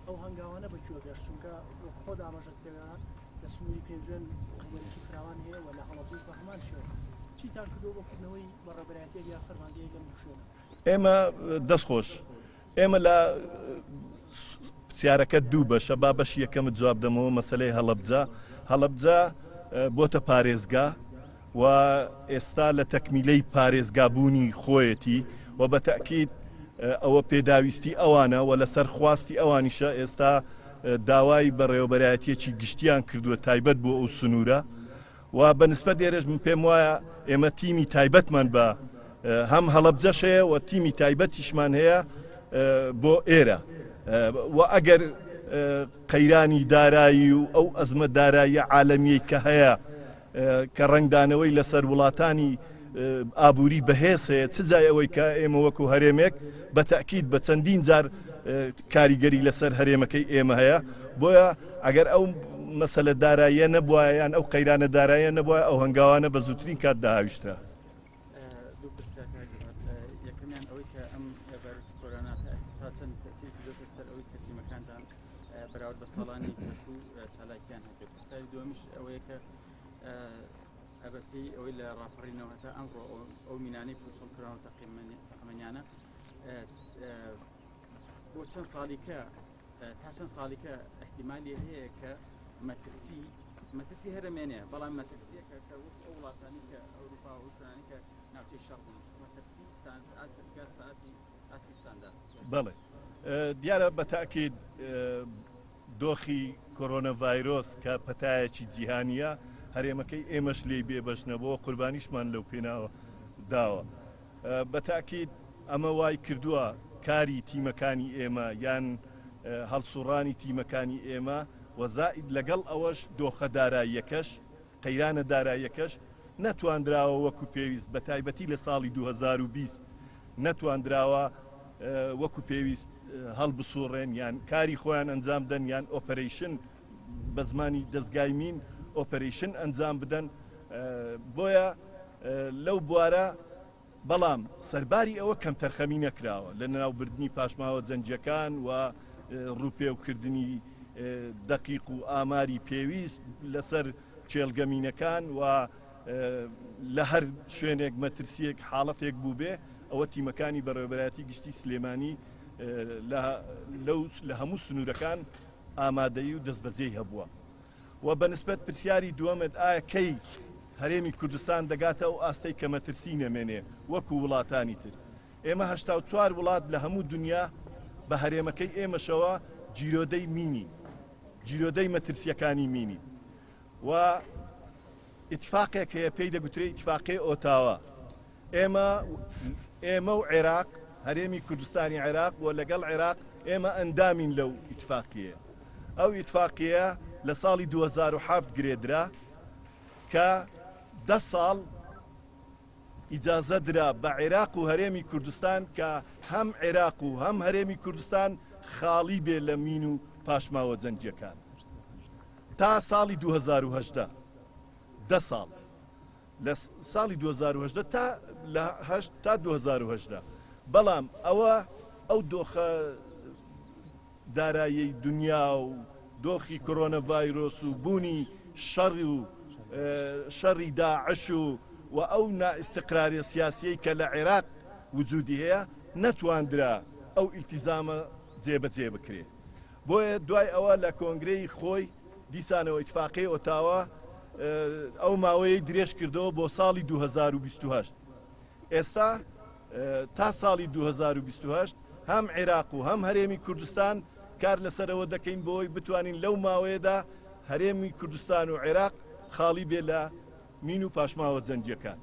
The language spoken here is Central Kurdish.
ئەو هەنگاوانە بە کوێ گەشت؟ چونکە وەک خۆت ئاماژەت پێدا لە سنووری پێنجوێن ڕووبەرێکی فراوان هەیە و لە هەڵەبجەش بە هەمان شێوە. چیتان کردووە بۆ کردنەوەی بەڕێوەبەرایەتییەک یا فەرمانگەیەک لەم دوو شوێنە؟ ئێمە دەست خۆش. ئێمە لە پرسیارەکەت دوو بەشە با بەشی یەکەمت جواب دەمەوە مەسەلەی هەڵەبجە. هەڵەبجە بۆتە پارێزگا و ئێستا لە تەکمیلەی پارێزگا بوونی خۆیەتی و بە تەئکید ئەوە پێداویستی ئەوانە و لەسەر خواستی ئەوانیشە ئێستا داوای بەڕێوەبەرایەتیەکی گشتیان کردووە تایبەت بۆ ئەو سنوورە و بە نسبەت ئێرەش من پێم وایە ئێمە تیمی تایبەتمان بە هەم هەڵەبجەش هەیە و تیمی تایبەتیشمان هەیە بۆ ئێرە و ئەگەر قەیرانی دارایی و ئەو ئەزمە داراییە عالەمیەی کە هەیە کە ڕەنگدانەوەی لەسەر وڵاتانی ئابووری بەهێز هەیە چ جای ئەوەی کە ئێمە وەکو هەرێمێک بە تەئکید بە چەندین جار کاریگەری لەسەر هەرێمەکەی ئێمە هەیە بۆیە ئەگەر ئەو مەسەلە داراییە نەبوایە یان ئەو قەیرانە داراییە نەبوایە ئەو هەنگاوانە بە زووترین کات دەهاویشترا. دوو پرسیار کاک جەواد یەکەمیان ئەوەی کە ئەم ڤایرۆسی کۆرۆنا تا ئێستا تا چەند تەئسیری کردۆتە سەر ئەوەی کە تیمەکانتان بەراورد بە ساڵانی پێشوو چالاکیان هەبێت پرسیاری دووەمیش ئەوەیە کە بەپێی ئەوەی لە ڕاپەڕینەوە هەتا ئەمڕۆ ئەو مینانەی پوچەڵ کراون تەقەمەنیانە بۆ چەند ساڵیکە تا چەند ساڵیکە احتیمالی هەیە کە مەترسی مەترسی هەرمێنێ بەڵام مەترسیەکە کە وەک ئەو وڵاتانی کە ئەوروپا و شوێنانی کە ناوچەی شەڕ بوون مەترسی ساعتی ئاستی ستاندارد. بەڵێ دیارە بە تاکید دۆخی کۆرۆنە ڤایرۆس کە پەتایەکی جیهانییە، هەرێمەکەی ئێمەش لێی بێبەش نەبووە، قوربانیشمان لەو پێناوە داوە. بە تاکید ئەمە وای کردووە کاری تیمەکانی ئێمە یان هەڵسوڕانی تیمەکانی ئێمە و زائید لەگەڵ ئەوەش دۆخە داراییەکەش، قەیرانە داراییەکەش نەتواندراوە وەکو پێویست بە تایبەتی لە ساڵی 2020 نەتواندراوە وەکو پێویست هەڵبسوڕێن یان کاری خۆیان ئەنجام بدەن یان ئۆپەرەیشن بە زمانی دەزگای مین ئۆپەرەیشن ئەنجام بدەن بۆیە لەو بوارە بەڵام سەرباری ئەوە کەمتەرخەمی نەکراوە لە لەناوبردنی پاشماوە جەنگییەکان و ڕووپێوکردنی دەقیق و ئاماری پێویست لەسەر کێڵگە مینەکان و لە هەر شوێنێک مەترسییەک حاڵەتێک بووبێ ئەوە تیمەکانی بەڕێوەبەرایەتی گشتی سلێمانی لە هەموو سنوورەکان ئامادەیی و دەستبەجێی هەبووە. و بە نسبەت پرسیاری دووەمت ئایا کەی هەرێمی کوردستان دەگاتە ئەو ئاستەی کە مەترسی نەمێنێ وەکو وڵاتانی تر؟ ئێمە 84 وڵات لە هەموو دونیا بە هەرێمەکەی ئێمەشەوە گیرۆدەی مینین، گیرۆدەی مەترسییەکانی مینین و ئیتفاقێک هەیە پێی دەگوترێ ئیتفاقیەی ئۆتاوا. ئێمە ئێمە و عێراق، هەرێمی کوردستانی عێراق و لەگەڵ عێراق ئێمە ئەندامین لەو ئیتفاقیەیە. ئەو ئیتفاقیەیە لە ساڵی 2007 گرێدرا کە دە ساڵ ئیجازە درا بە عێراق و هەرێمی کوردستان کە هەم عێراق و هەم هەرێمی کوردستان خاڵی بێ لە مین و پاشماوە جەنگیەکان تا ساڵی 2018 دە ساڵ. لە ساڵی 2018 تا لە هەشت تا 2018 بەڵام ئەوە ئەو دۆخە داراییەی دنیا و دۆخی کۆرۆنە ڤایرۆس و بوونی شەڕ و شەڕی داعش و و ئەو نائیستقراریە سیاسیەی کە لە عێراق وجودی هەیە نەتواندرا ئەو ئیلتیزامە جێبەجێ بکرێ بۆیە دوای ئەوە لە کۆنگرەی خۆی دیسانەوە ئیتفاقیەی ئۆتاوا ئەو ماوەیەی درێژ کردەوە بۆ ساڵی 2028. ئێستا تا ساڵی 2028 هەم عێراق و هەم هەرێمی کوردستان کار لەسەرەوە دەکەین بۆی بتوانین لەو ماوەیەدا هەرێمی کوردستان و عێراق خاڵی بێ لە مین و پاشماوە جەنگیەکان.